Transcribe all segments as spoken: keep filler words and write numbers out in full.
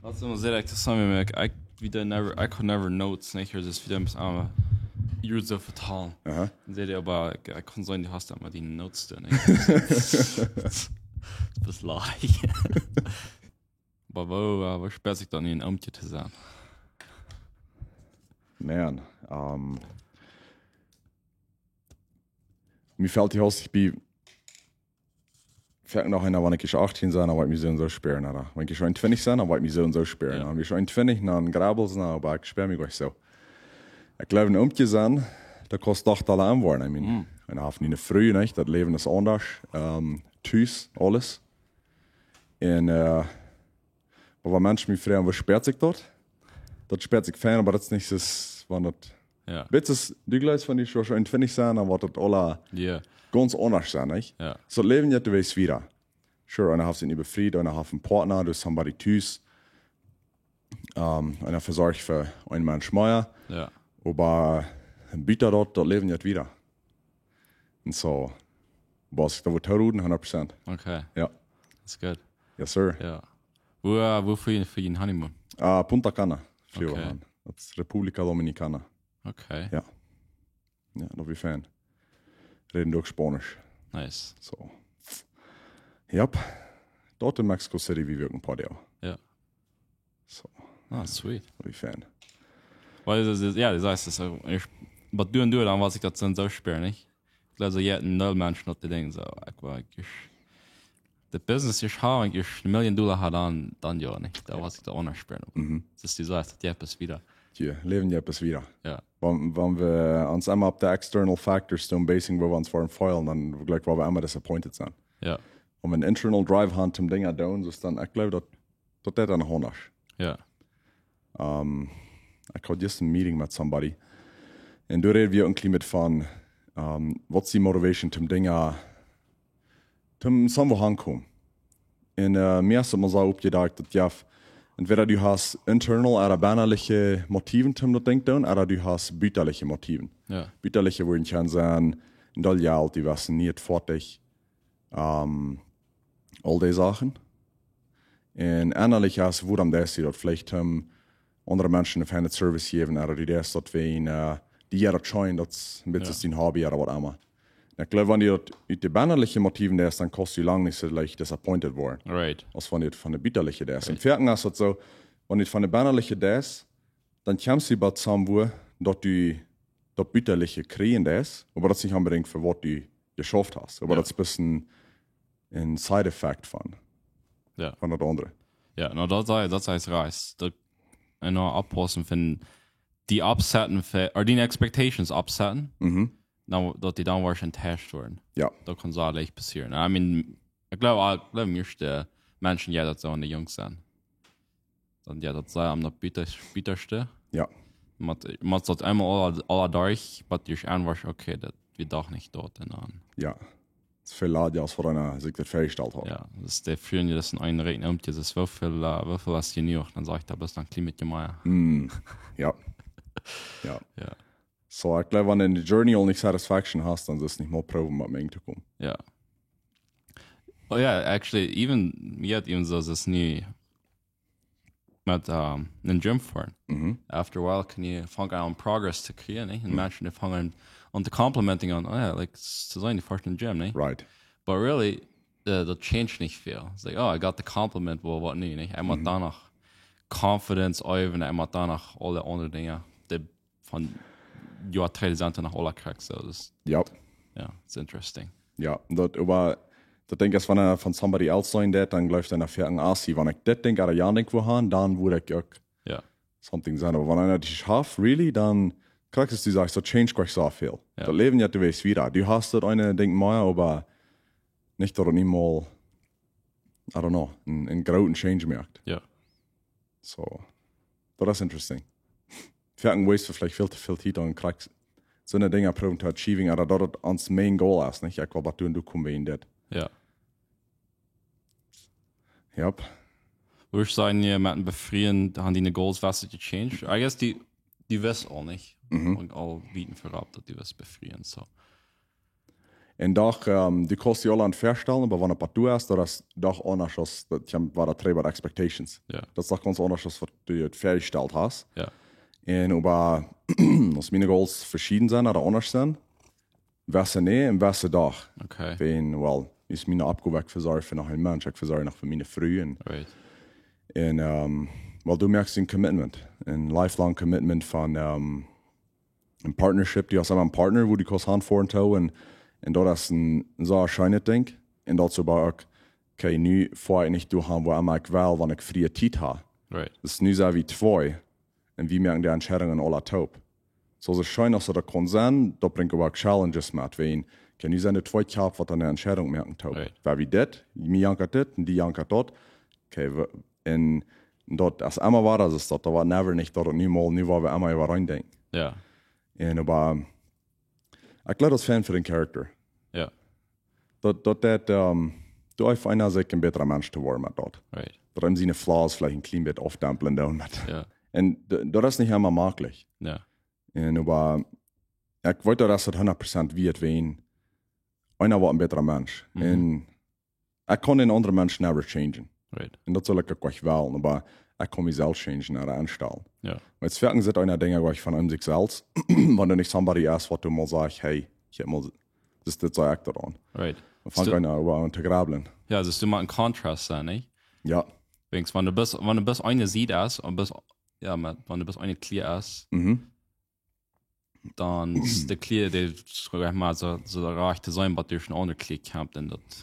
Daut es emma sea, ekj, daut es emma, ekj, ekj, wie dee never, ekj haud never notes, nich? Daut es wada eemol aun, jie soo vetalen. Aha. Dan säd hee, oba ekj, ekj kunn seenen, du hast emma diene notes doa, nich? Daut es leicht. Oba woo, äh, woo spält sikj daut nu, een Oomkje to sennen? Man, ähm, mie fält dee haustich bie, fält noch eena, wan ekj ieescht achtieen sie, dan woa ekj mie soo un soo spieren, ooda wan ekj ieescht eenuntwintich sie, dan woa ekj mie soo un soo spieren. Jo. Wan ekj ieescht eenuntwintich, dan grabbel ekj, na, oba ekj spia mie nich soo. Ekj jleew, een Oomkje sennen, daut kost doch aula aun woaren. I mean, Mm. eena haft nu eene Fru, nich? Daut Läwen es aundasch, ähm, tus, aules. Un, äh, oba wan Menschen mie froagen, woo spält sikj daut? Daut spält sikj fein, oba daut es nich soo, wan daut, Jo. Bit es, du jleefst, wan du ieescht eenuntwintich sie, dan woat daut aula Jo. gaunz aundasch sennen, nich? Jo. Soo daut Läwen jeit de Wäaj wieda. Sure, eena haft sikj nu befriet, eena haft eenen Partner, du hast somebody tus. Ähm, eena vesorcht fa een Mensch mea. Jo. Oba buta daut, daut Läwen jeit wieda. Un soo, oba ekj doo waut to doonen, hundat Prozent. Okay. Jo. That's good. Yes, sir. Jo. Woo, äh, woo fua jie, fua jie een Honeymoon? Äh, Punta Cana. Fua Okay. han. Daut es República Dominicana. Okay. Jo. Jo, daut woat fein. Räden doa uk Spaunisch. Nice. Soo. Yep. Doa en Mexico City, wie wonen een poa Doag. Jo. Soo. Ah, sweet. Daut woat fein. Well, daut es, jo, daut es, daut es, äh, ekj, waut doonen, doonen, dan woa ekj daut soo un soo spieren, nich? Ekj jleew, soo, jo, een Deel Menschen, daut dee denkjen, soo, ekj woa, ekj, daut Business, ekj hab, ekj een Million Dolla haud, dan, dan jo, nich? Dan woa ekj daut aundasch spieren. Mhm. Daut es dee Sach, daut jeit wieda. Jo, Läwen jeit wieda. Jo. Wan, wan wie ons emma opp dee external factors doonen basen, woo wie ons fa feelen, dan jleew ekj, woa wie emma disappointed sennen. Jo. Wan wie een internal drive han, om Dinja to doonen, soo dan, ekj jleew, daut, daut jeit dan aundasch. Jo. Ähm, ekj haud jistren een meeting met somebody. Un doa räden wie uk een kjlien bät von, ähm, waut es dee motivation, om Dinja, om somewhere hankomen. Un, äh, mie es daut mau soo oppjedakjt, daut jo, entweder du hast internal ooda bennaliche Motiven, om daut Dinkj to doonen, ooda du hast butaliche Motiven. Jo. Butaliche wudden kjennen sennen, een Deel Jelt, du west een nieet Foatich, ähm, aul dee Sachen. Un ennalich es, wuarom deist du daut? Veleicht, ähm, aundre Menschen een feinen Service jäwen, ooda du deist daut wäajen, äh, die jo daut scheen, daut es een bät Jo. aus dien Hobby ooda waut emma. Un ekj jleew, wan du daut ut de bennaliche Motiven deist, dan kaust du lang nich soo leicht disappointed woaren. Right. Aus wan du daut von de butaliche deist. Un Right. foaken es daut soo, wan du daut von de bennaliche deist, dan kjemst du bie somewhere, daut du daut butaliche kjrieen deist, oba daut es nich onbedinjt fa waut du jeschauft hast. Oba Jo. daut es bloos een, een side effect von, Jo. von daut aundre. Jo, no, daut es, daut es recht. Daut, un no oppaussen von dee oppsetten, fa, ooda dee expectations oppsetten, Mhm. dan, daut dee dan woarschienlich enttäuscht woaren. Jo. Daut kaun soo leicht passieren. I mean, ekj jleew, ekj jleew, mieeschte Menschen, jo, daut soo aun de Junges sennen. Dan, jo, daut es aum daut butasch-, butaschste. Jo. Mott, mott daut eemol aula, aula derch, waut du aunwoascht, okay, daut wia doch nich daut un dan. Jo. Daut es väl ladja, aus waut eena sikj daut väajestalt haud. Jo, daut es dee Frind, daut es een Räakjen, daut es woo väl, äh, woo väl es jenuach, dan saj ekj, daut es dan een kjlien bät mea. Mm. Jo. Jo. Jo. Soo, ekj jleew, wan du enne Journey aul nich satisfaction hast, dan sust du nich mol proowen, met mie to komen. Jo. Oh jo, actually, even, jo, even soo, daut es nich met, ähm, een Gym foaren. Mhm. After a while kaun je aunfangen progress to kjrieen, nich? Un Mhm. Menschen, dee fangen aun to complimenting aun, oh jo, like, s-, to sennen, dee foaren enne Gym, nich? Right. But really, äh, daut change nich väl. It's like, oh, I got the compliment, well, waut nu, nich? Ekj mott Mhm. dan noch confidence äwen, ekj mott dan noch aule aundre Dinja, dee von Joa twee sent noch aula krakjt, soo, daut es Jo. Jo, it's interesting. Jo, daut, oba daut Dinkj es, wan eena von somebody else seenen deit, dan jleeft eena foaken, ah, see, wan ekj dit Dinkj ooda jan Dinkj wull han, dan wudd ekj uk Jo. something sennen. Oba wan eena daut nich haft, really, dan krakjt es dee Sach, daut change krakjt soo väl. Jo. Daut Läwen jeit de Wäaj wieda. Du hast daut eene Dinkj mea, oba nich daut et niemols, I don't know, een, een grooten change moakt. Jo. Soo, daut es interesting. Foaken waste wie veleicht väl to väl Tiet aun krakjt soone Dinja proowen to achieving, ooda daut et ons main goal es, nich? Ekj well waut doonen, du komm wie en dit. Jo. Yep. Wurscht sajen, jo, met een Befrieen, han diene goals waut gechanged? I guess dee, dee wist aul, nich? Mhm. Un aul wieden verrap, daut dee wist befrieen, soo. Un doch, ähm, du kaust die aula aun vestalen, oba wan et bie die es, daut es doch aundasch aus, daut kjemt wada trigj bie expectations. Jo. Daut es doch gaunz aundasch aus waut du die vestalt hast. Jo. Un oba, aus miene goals veschieden sent ooda aundasch sent, wesse nä un wesse doch. Okay. Wan, well, es miene Oppgow, ekj vesorj fa noch een Mensch, ekj vesorj noch fa miene Fru un Right. Un, ähm, well, du moakst een commitment, een lifelong commitment von, ähm, een partnership, du hast emma een partner, wua du kaust hanfoaren to. Un, un daut es een, een sea scheenet Dinkj. Un daut es oba uk, okay, nu foa ekj nich doahan, wua emma ekj well, wan ekj frie Tiet hab. Right. Daut es nu sent wie twee. Un wie moaken de Entscheidungen aula toop. Soo, soo scheen aus daut kaun sennen, daut brinjt oba uk challenges met. Wan, okay, nu sent doa twee Kjap, waut dan de Entscheidung moaken toop. Right. Wan wie dit, mie jankat dit un die jankat daut. Okay, wie, un daut es emma wada, es daut, daut woat never nich, daut et nu mol, nu woa wie emma äwareen denkjen. Jo. Un oba, ekj jleew daut es fein fa dän Character. Jo. Daut, daut, daut, ähm, du hast eena sikj een bätra Mensch to woaren met daut. Right. Daut am siene flaws veleicht een kjlien bät aufdämplen doonen met. Jo. Un d-, daut es nich emma mäajlich. Jo. Un oba, ekj weet daut es daut hundat Prozent wieet, wan eena woat een bätra Mensch. Mhm. Un ekj kaun een aundren Mensch never changen. Right. Un daut saul ekj uk nich wellen, oba ekj kaun mie selfst changen, aunstalen. Jo. Oba et foaken sitt eena Dinja jlikj von aun sikj selfst, wan doa nich somebody es, waut du mol sajchst, hey, ekj hab mol, dis, dit saj ekj doaraun. Right. Dan fangt Stu- eena äwa aun to grabbeln. Jo, daut es, du moakst een Kontrast sennen, nä? Jo. Denkjst, wan du bloos, wan du bloos eene Sied hast, un bloos, jo, met, wan du bloos eene Kjlia hast, Mhm. dan es de Kjlia, dee, saj ekj mol, soo, soo rajcht to sennen, waut doa een aundra Kjlia kjemt un daut,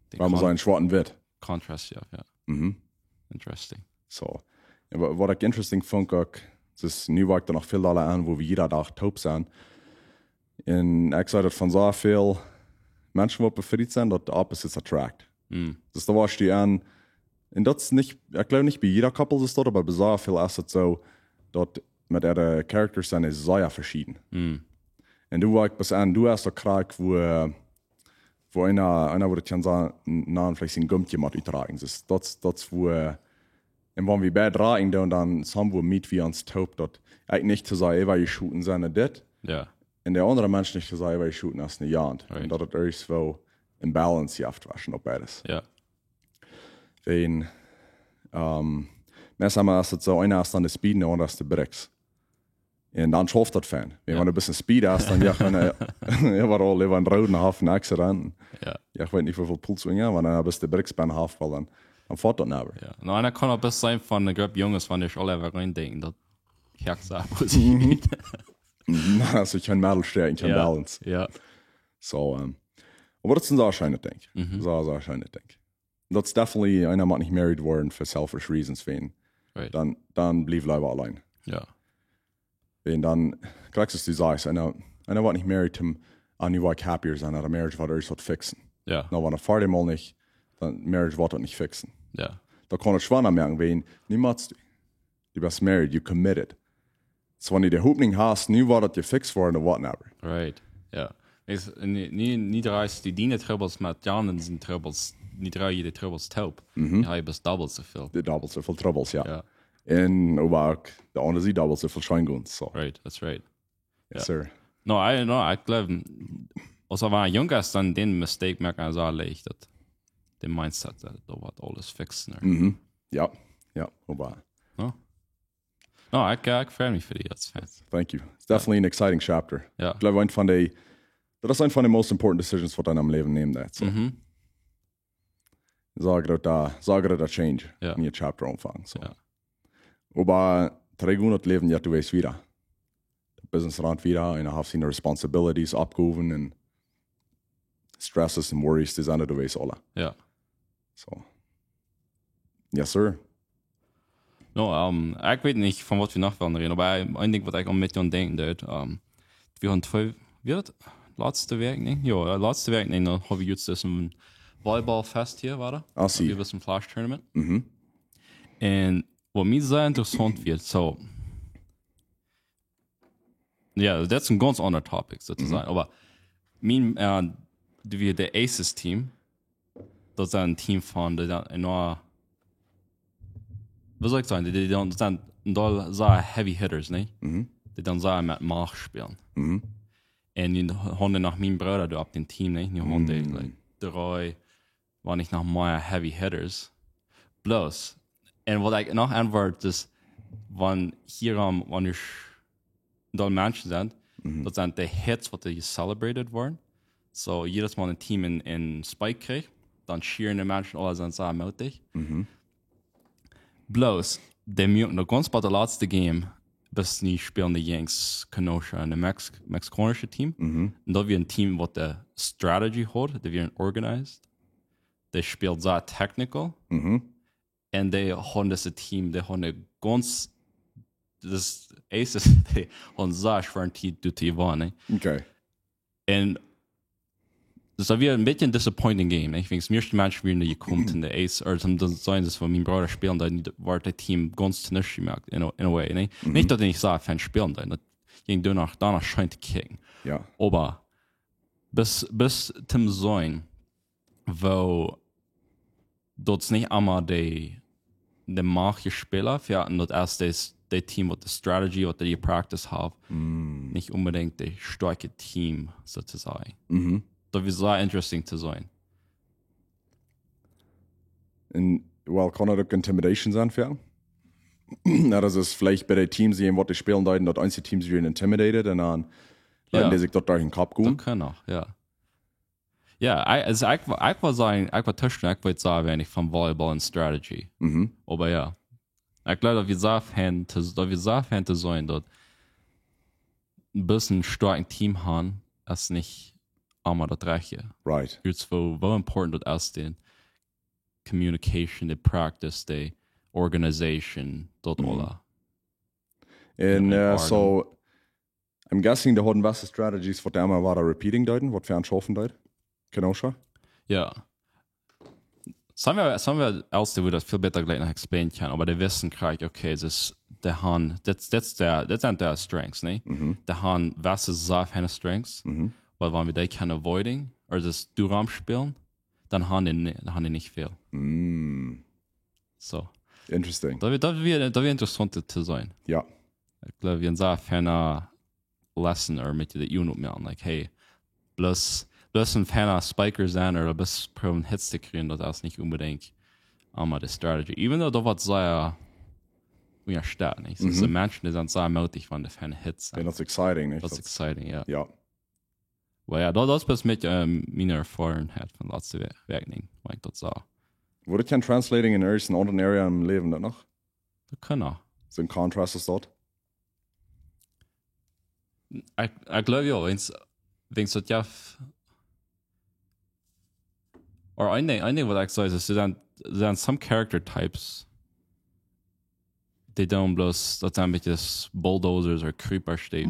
dee Wan wie Kon- sajen schwoat un witt. Kontrast, jo, jo. Mhm. Interesting. Soo. Un wa-, waut ekj interesting funk uk, es nu woa ekj doa noch väl dolla aun, wua wie jieda Dach toop sent. Un ekj saj daut von soo väl Menschen, waut befriet sent, daut opposites attract. Mm. Dus doa woascht du aun, un daut es nich, ekj jleew nich bie jieda Koppel es daut, oba bie soo väl es et soo, daut met äare Characters sent sea veschieden. Mm. Un du woascht bat aun, du hast uk krakjt, wua, wua eena, eena wudd kaun sajen, na, veleicht een Gumkje mott utrakjen. Dus daut, daut es wua, un wan wie beid rakjen doonen, dan sent wie met wie ons toop, daut ekj nich to sea äwajeschooten sie no dit, Jo. un de aundra Mensch nich to sea äwajeschooten es no jant. Right. Un daut et irjentwoo een Balance jeft tweschen opp beides. Jo. Wan, ähm, meistens es et soo, eena es dan de Speed un de aundra es de Brakes. Un dan schauft daut fein. Wan, Jo. wan du een bät Speed hast, dan jo, eena, äwaall äwa een Root un haft een Accident. Jo. Jo, ekj weet nich, woo väl Puls wie haben, oba dan best du de Brakes bie haft, well dan, dan foat daut never. Jo. Nu, un daut kaun uk best sennen von eene Grupp Junges, wan dee aul äwarein denkjen, daut, jo, soo, positief. Na, daut es kjeen Medelstreck, kjeen Jo. Balance. Jo. Soo, ähm, oba daut es een sea scheenet Dinkj. Mhm. Sea, sea scheenet Dinkj. Daut es definitely, eena mott nich married woaren for selfish reasons, wan. Right. Dan, dan bliew leewa auleen. Jo. Wan dan, krakjt aus du sajchst, eena, eena woat nich married om, aun nu woa ekj happier sennen, ooda marriage woat irjent waut fixen. Jo. Na, wan et foadich mol nich, dan marriage woat daut nich fixen. Jo. Daut kaun et schwoa moaken, wan, nu motst du. Du best married, you committed. Soo, wan du de Hopninj hast, nu woat daut jefixt woaren, ooda whatever. Right. Jo. Es, nie, nie, nie dreist du diene Troubles met Jan un siene Troubles, nie dreist du de Troubles toop. Mhm. Jo, du best dobbelt soo väl. De dobbelt soo väl Troubles, jo. Jo. Un oba uk de aundre Sied dobbelt soo väl Scheengonen, soo. Right, that's right. Yes, sir. No, I, no, ekj jleew, aus eena jung es, dan dän Mistake moakt eena soo leicht, daut de Mindset, daut, daut woat aules fixen. Mhm. Jo, jo, oba. No? No, ekj, ekj frei mie fa die, daut es fein. Thank you. It's definitely an exciting chapter. Jo. Ekj jleew, eent von de, daut es eent von de most important decisions, waut eena em Läwen nämen deit. Soo. Mhm. Sea groota, sea groota change. Jo. Een chapter aunfangen. Soo. Jo. Oba trigj en daut Läwen, jo, du weetst wada. De Business runt wada un du hast diene responsibilities, Oppgowen un stresses un worries, dee sent, du weetst aule. Jo. Soo. Yes, sir. No, ähm, ekj weet nich, von waut wie noch wellen räden, oba een Dinkj, waut ekj aun met aun denkjen deed, ähm, wie haben twee, wia daut? Latste Wäakj, nä? Jo, jo, latste Wäakj, nä, dan haben wie jrod een Volleyballfest hia, wia daut? Ah, see. Wie haben een Flash Tournament. Mhm. Un waut mie sea interessaunt wia, soo, jo, daut es een gaunz aundret Topic, soo to Mhm. sajen. Oba mien, äh, de, wie de Aces Team, daut es een Team von, dee sent enorm, waut saul ekj sajen, dee, dee doonen, sent doll sea heavy hitters, nä? Mhm. Dee doonen sea met Macht spälen. Mhm. Un nu hauden noch mien Brooda doa opp dän Team, nich? Nu hauden dee, like, dree, wan nich noch mea heavy hitters. Bloos. Un waut ekj noch aunwort, es, wan hia aum, wan doa Menschen sent, daut sent de Hits, waut doa gecelebrated woaren. So, jiedet Mol een Team een, een spike kjricht, dan cheeren de Menschen, aule sent soo mootich. Bloos, dee muaken noch gaunz bie daut latste Game, bat nu spälen de Yanks Kenosha, een Mex-, mexikaunsche Team. Un daut wia een Team, waut de strategy haud, dee wieren organized. Dee spält soo technical. Un dee hauden dit Team, dee hauden gaunz, daut Aces, dee hauden soo schwoare Tiet doa to jewennen. Okay. Un daut wia een bät een disappointing Game, nich? Wiels mieeschte Menschen wieren doa jekomen en de Ace, or some, daut sent, daut wua mien Brooda spälen, dan wort daut Team gaunz to nuscht jemoakt, in a, in a way, nich? Nich daut ekj nich soo fein spälen deed, daut jinkj doa noch, doa noch scheen to kjikjen. Jo. Oba bat, bat toom seenen, woo daut es nich emma de, de Macht Spela, jo, un daut es de, de Team, waut de strategy, waut dee practice haft, nich onbedinjt de stoakje Team, soo to sajen. Daut wia sea interesting to seenen. Un, well, kaun daut uk intimidation sennen fa? Na, daut es veleicht bie de Teams, dee waut dee spälen deeden, daut eenje Teams wieren intimidated un dan leeten dee sikj daut derch dän Kopp gonen. Daut kaun noch, jo. Jo, ekj, aulsoo ekj, ekj wudd sajen, ekj wudd tuscht, ekj weet sea weinich von Volleyball un strategy. Oba jo. Ekj jleew, daut wia sea fein to, daut wia sea fein to seenen, daut bloos een stoakjet Team haben, es nich emma daut rajchte. Right. Daut es woo, woo important daut es, de communication, de practice, de organization, daut aules. Un, jo, eh, so, I'm guessing dee hauden waut strategies, waut dee emma wieren repeating deeden, waut fa een schaufen deed. Kenosha? Jo. Some of, some of else dee wudd daut väl bäta jlikj noch explainen kjennen, oba dee wisten krakjt, okay, daut es, dee haben, daut, daut es de, daut sent de strengths, nä? Dee haben waut sea feine strengths, oba wan wie dee kjennen avoiding, or daut doaromm spälen, dan haben dee ni-, dan haben dee nich väl. So. Interesting. Daut wia, daut wia, daut wia interessaunt to seenen. Jo. Ekj jleew, wie haben sea feine lesson, or met dee unit moaken, like, hey, bloos, bloos een feina spiker sennen, or bloos proowen Hits to kjrieen, daut es nich onbedinjt emma de strategy. Even though daut waut sea, jo, steit, nich? Daut sent Menschen, dee sent sea mootich, wan dee feine Hits sent. Un daut es exciting, nich? Daut es exciting, jo. Jo. Oba jo, daut, daut es bloos met, eh, miene Erfoarenheit von latste Wäakj, Wäakj, nich? Wan ekj daut saj. Wudd daut kjennen translating en irjent een aundret area em Läwen daut noch? Daut kaun noch. Soon contrast es daut? Ekj, ekj jleew jo, wiels, wiels daut jo f-, or een Dinkj, een Dinkj waut ekj saj es, daut sent, daut sent some character types, dee doonen bloos, daut sent een bät bulldozers or creepers, dee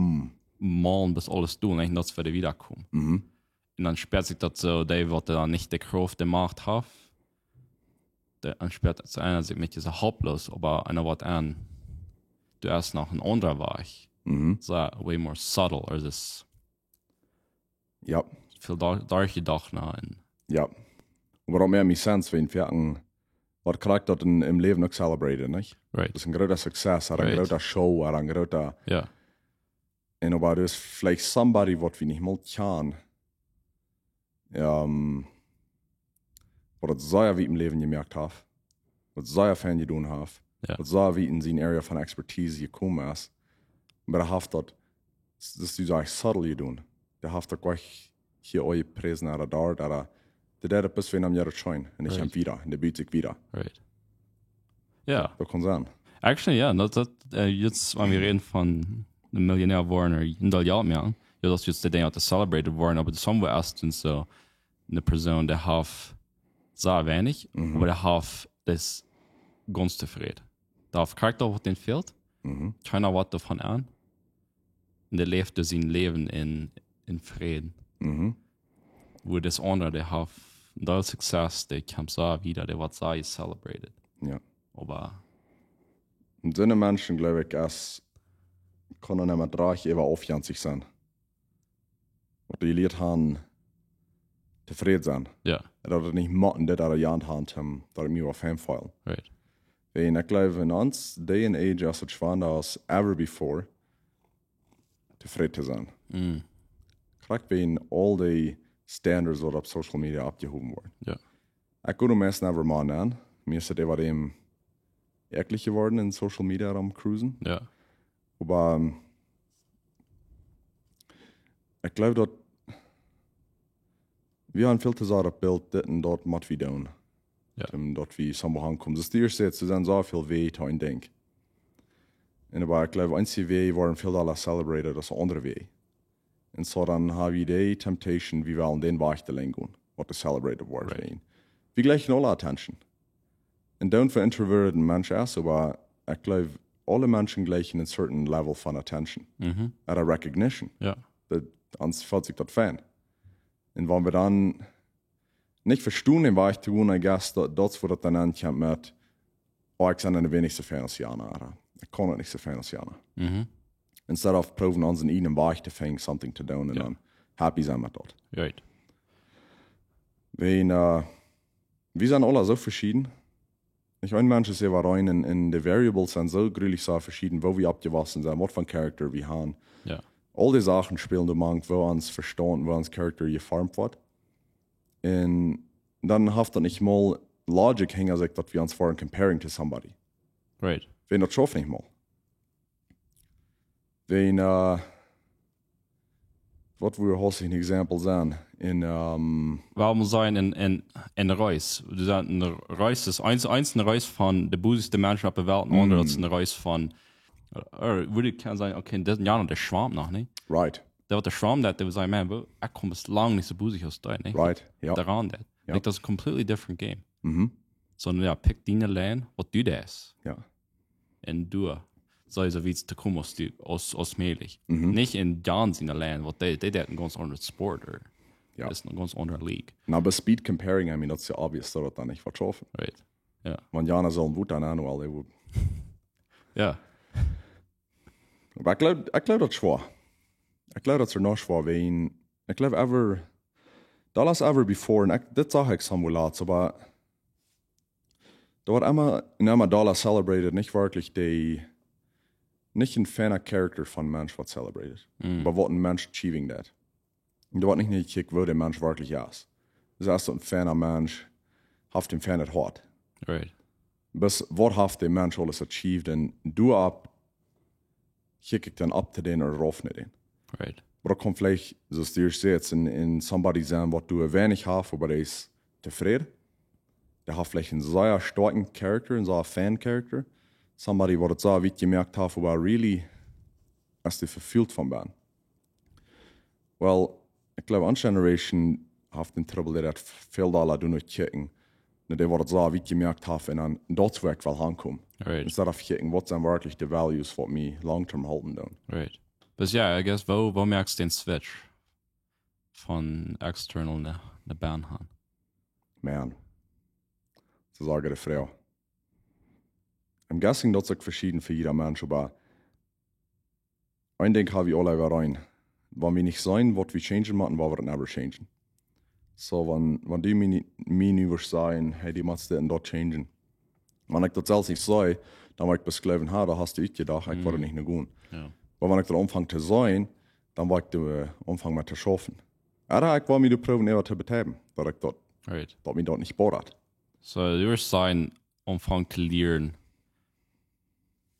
maulen bat aules doonen, nich, daut see wieda komen. Un dan spält sikj daut soo, dee waut dan nich de Krauft, de Macht haft, dee, dan spält daut soo eena sikj met dise helplos, oba eena woat aun, doa es noch een aundra Wajch. So, way more subtle, or daut es Jo. Väl do-, derchjedocht no un Jo. Oba daut mea mie sense, wan wie foaken, waut krakjt daut en, em Läwen uk celebraten, nich? Right. Daut es een groota success, haft een Right. groota show, haft een groota Jo. Un oba daut es veleicht somebody waut wie nich mol kjanen. Ehm, waut daut sea wiet em Läwen jemoakt haft. Waut sea fein jedonen haft. Jo. Waut sea wiet en siene area von expertise jekomen es. Oba dee haft daut, daut es sea subtle jedonen. Dee haft daut nich hia ooit jepriesen, ooda doa, ooda dee deed daut bloos, wan am jeit daut scheen. Un ekj Right. hab wieda, un dee bieet sikj wieda. Right. Jo. Daut kaun sennen. Actually, jo, daut, daut, eh, nu, wan wie räden von een Millionär woaren, ooda een Deel Jelt moaken, jo, daut es jrod de Dinkj, waut celebrated woaren, oba daut es somewhere else, un soo, eene Persoon, dee haft sea weinich, Mhm. oba dee haft, dee es gaunz tofräd. Dee haft krakjt daut, waut am fält. Mhm. Kjeena woat doavon aun. Un dee läft doa sien Läwen en, en Fräd. Mhm. Wua daut aundra, dee haft, daut success, dee kjemt sea wieda, dee woat sea celebrated. Jo. Oba Un soone Menschen, jleew ekj, es, kaun dan emma drajch äwa aufjenstich sennen. Waut dee jelieet haben, tofräd sennen. Jo. Un daut et nich motten, daut daut jant haben, daut ekj mie waut fein feel. Right. Un ekj jleew, en ons day and age, es et schwanda aus ever before, tofräd to sennen. Mm. Back wäajen aul dee Standards waut opp Social Media aufjehoben woaren. Ja. Ekj wudd meist never man an. Mie es et äwa däm äakjlich jeworden en Social Media rom cruisen. Ja. Oba ähm, ekj jleew daut wie han väl to sea opp Bilt dit un daut mott wie doonen. Ja. Om daut wie soo aunkomen. Daut es de ieeschte Tiet, doa sent soo väl Wäaj to een Dinkj. Un oba ekj jleew, eenje Wäaj woaren väl dolla celebrated aus aundre Wäaj. Un soo dan ha wie dee temptation, wie wellen dän Wajch to lenjen gonen, waut de celebrated woat Right. wäajen. Wie jleichen aule attention. Un dan fa introverted Mensch es, oba ekj jleew, aule Menschen jleichen een certain level von attention. Mhm. Ooda recognition. Ja. Daut, ons felt sikj daut fein. Un wan wie dan nich vestonen, dän Wajch to gonen, I guess, daut, daut es wua daut dan aunkjemt met, oh, ekj sie de weinigste Fan aus jana, ooda ekj kaun et nich soo fein aus jana. Mhm. Instead of proowen onsen eenen Wajch to finjen, something to doonen un Ja. Dan happy sennen met daut. Right. Wäajen, äh, wie sent aule soo veschieden. Nich, een Mensch es äwa een un, un de Variables sent soo grulich soo veschieden, woo wie oppjewossen sent, waut fa Character wie han. Ja. Aul dee Sachen spälen doa mank, woo ons Vestaunt, woo ons Character jeformt woat. Un dan haft daut nich mol Logic hinja sikj, daut wie ons woaren comparing to somebody. Right. Wäajen daut schauft nich mol. Wäajen, äh, waut wudd haustich een Example sennen? En, ähm, Wuarom soo een, een, een, een Race? Du sajchst, een Race es eent, eent een Race von de busigste Menschen opp de Welt, un aundre daut es een Race von, äh, wua du kaust sajen, okay, daut, jo, daut schwamt noch, nä? right, Daut waut schwamt, daut, dee sajen, man, wo, ekj kom best lang nich soo busig aus du, nä? right, jo. Doaraun daut. Ja. Like, daut es a completely different game. Mhm. Sondern jo, pick diene Lane, waut du deist. Jo. Un du, soo es et wiet to komen aus du, aus, aus mäajlich. Mhm. Nich en John siene Lane, waut dee, dee deed een gaunz aundret Sport, ooda Jo. es een gaunz aundre League. Na, bie Speed Comparing, I mean, daut es jo obvious, daut daut dan nich woat schaufen. Right. Ja. Wan jana soo een Wut an, well, dee wudd Ja. Oba ekj jleew, ekj jleew daut schwoa. Ekj jleew daut es noch schwoa, wäajen, ekj jleew ever, dolla aus ever before, un ekj, dit sach ekj somewhere latst, oba doa woat emma, un emma dolla celebrated, nich werkjlich dee, nich een feina Character von Mensch woat celebrated. Mm. Oba waut een Mensch achieving deed. Un doa woat nich nich jekjikjt, woo de Mensch werkjlich es. Daut es een feina Mensch, haft een feinet Hoat. Right. Bes waut haft de Mensch aules achieved un doaropp kjikj ekj dan opp to dän ooda rauf no dän. Right. Oba daut kaun veleicht, soo aus du sajchst, en, en somebody sennen, waut doa weinich haft, oba dee es tofräd. Dee haft veleicht een sea stoakjen Character, een sea fein Character. Somebody, waut et soo wiet jemoakt haft, oba really, aus dee vefult von bennen. Well, ekj jleew, ons Generation haft een Trubbel, dee daut väl dolla doonen kjikjen. No dee, waut et soo wiet jemoakt haft, un dan, daut es wua ekj well hankomen. Right. Instead of kjikjen, waut sent werkjlich de values, waut mie long term halpen doonen. Right. Bes jo, I guess, woo, woo moakst du dän Switch von external no, no Band han? Man. Daut es eene goode Froag. I'm guessing daut es uk veschieden fa jieda Mensch, oba een Dinkj ha wie aule äwareen. Wan wie nich seenen, waut wie changen motten, woa wie daut never changen. So, wan, wan du mie, mie nu wurscht sajen, hey, du motst dit un daut changen. Wan ekj daut selfst nich see, dan woa ekj best jleewen, ha, daut hast du utjedocht, ekj woa daut nich no gonen. Ja. Oba wan ekj daut aunfang to seenen, dan woa ekj doa, äh, aunfangen met to schaufen. Ooda ekj woa mie doa proowen äwa to betäuben, daut ekj daut, Right. daut mie daut nich bothert. So, du wurscht sajen, aunfangen to lieren,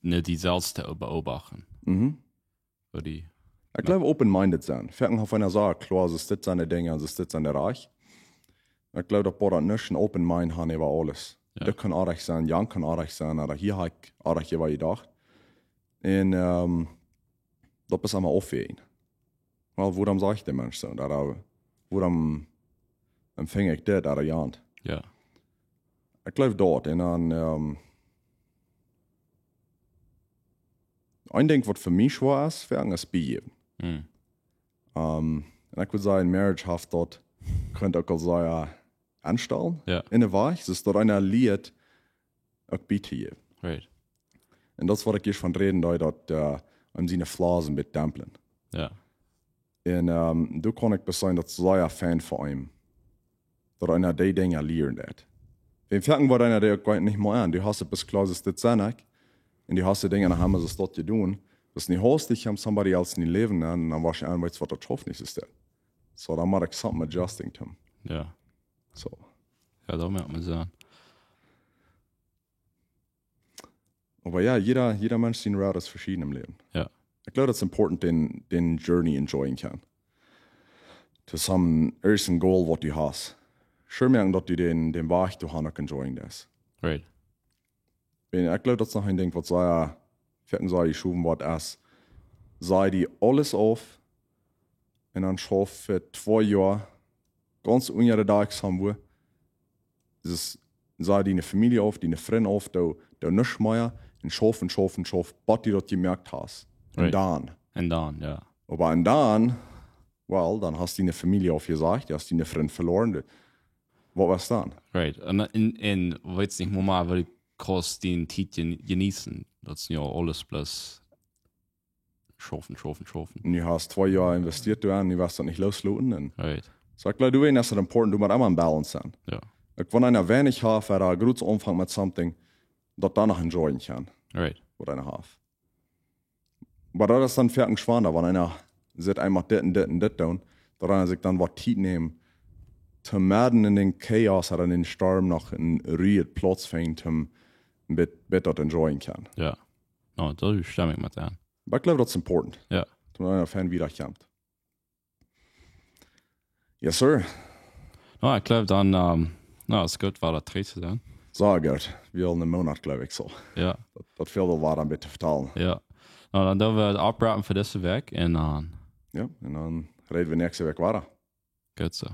nich die selfst to beobachten. Mhm. Woo die Ekj jleew open-minded sennen. Foaken haft eena soo kloa, soo es dit siene Dinja, soo es dit siene Rajcht. Ekj jleew, daut bothert nich, een open mind han äwa aules. Ja. Dit kaun oajch sennen, jan kaun oajch sennen, ooda hia ha ekj oajch äwa jedocht. Un, ähm, daut es emma aufwäajen. Well, wuarom sajcht de Mensch soo? Ooda wuarom empfang ekj dit ooda jant? Ja. Ekj jleew daut. Un dan, ähm, een Dinkj, waut fa mie schwoa es, foaken es biejäwen. Mm. Ähm, un ekj wudd sajen, Marriage haft daut, kaun uk aul sea aunstalen. Ja. En de Wajch, daut es daut eena lieet, uk bie to jäwen. Right. Un daut es, waut ekj ieescht von räden deed, daut, äh, om siene flaws een bät dämpen. Ja. Un, ähm, doa kaun ekj best sajen, daut es sea fein fa eenem. Daut eena dee Dinja lieren deed. Wan foaken woat eena dee uk nich mea aun. Du hast et best kloa, soo es dit sie ekj. Un du hast de Dinja noch emma soo es daut jedonen. Daut es nich hastich, om somebody else en dien Läwen aun, un dan woascht du aunweeten, waut daut schauft nich, soo es dit. So, dan mott ekj something adjusting to. Ja. So. Ja, daut moakt mie Senn. Oba jo, jieda, jieda Mensch sien route es veschieden em Läwen. Ja. Ekj jleew daut es important, dän, dän journey enjoyen kjennen. To some, irjent een goal waut du hast. Sure moaken daut du dän, dän Wajch doahan uk enjoyen deist. Right. Wan, ekj jleew daut es noch een Dinkj waut sea, foaken sea jeschowen woat es, saj die aules auf un dan schauf fa twee Joa gaunz unja de Dach somewhere. Daut, saj diene Famielje auf, diene Frind auf, doo, doo nuscht mea un schauf un schauf un schauf, bat du daut jemoakt hast. Un Right. dan. Un dan, ja. Oba un dan, well, dan hast diene Famielje aufjesajcht, du hast diene Frind veloaren. Du, waut wia dan? Right. Un, un, un weetst nich mol, woo du kaust diene Tiet jen-, jeneeten. Daut es jo aules bloos schaufen, schaufen, schaufen. Un du hast twee Joa investiert doa un du woascht daut nich loosloten. Un Right. so, ekj jleew, doawäajen es et important, du motst emma een Balance sennen. Ja. Ekj, wan eena weinich haft, ooda groot aunfangt met something, daut dan noch enjoyen kjennen, Right. waut eena haft. Oba daut es dan foaken schwanda, wan eena sitt, eena mott dit un dit un dit doonen, daut eena sikj dan waut Tiet nemt, to medden en dän Chaos ooda en dän Storm noch eene ruhje Plauz finjen, om een bät, bät daut enjoyen kjennen. Ja. No, daut stemm ekj met aun. Oba ekj jleew, daut es important. Ja. Toom eena fein wieda kjemt. Yes, sir. No, ekj jleew dan, ähm, no, es goot, wada trigj to sennen. Sea goot. Wie aul een Moonat, jleew ekj, so. Ja. Daut, daut fält aul waut een bät to vetalen. Ja. No, dan doo wie oppwrapen fa dise Wäakj un dan Jo, un dan räd wie näakjste Wäakj wada. Goot soo.